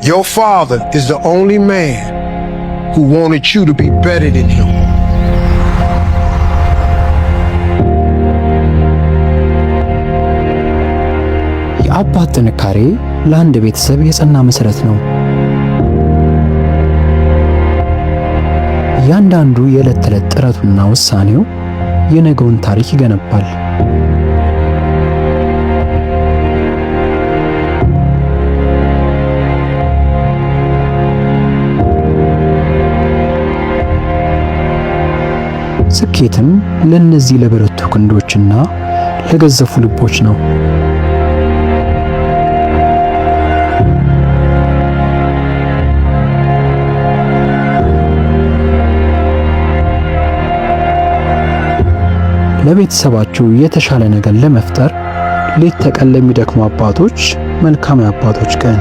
Your father is the only man who wanted you to be better than him. የአባት ጥንካሬ ለአንድ ቤተሰብ የጸና መሠረት ነው። እያንዳንዱ የዕለት ተዕለት ጥረቱና ውሳኔው የነገውን ታሪክ ይገነባል። ስኬትም ለእነዚህ ለበረቱ ክንዶችና ለገዘፉ ልቦች ነው። ለቤተሰባቸው የተሻለ ነገር ለመፍጠር ሌት ተቀን ለሚደክሙ አባቶች መልካም የአባቶች ቀን።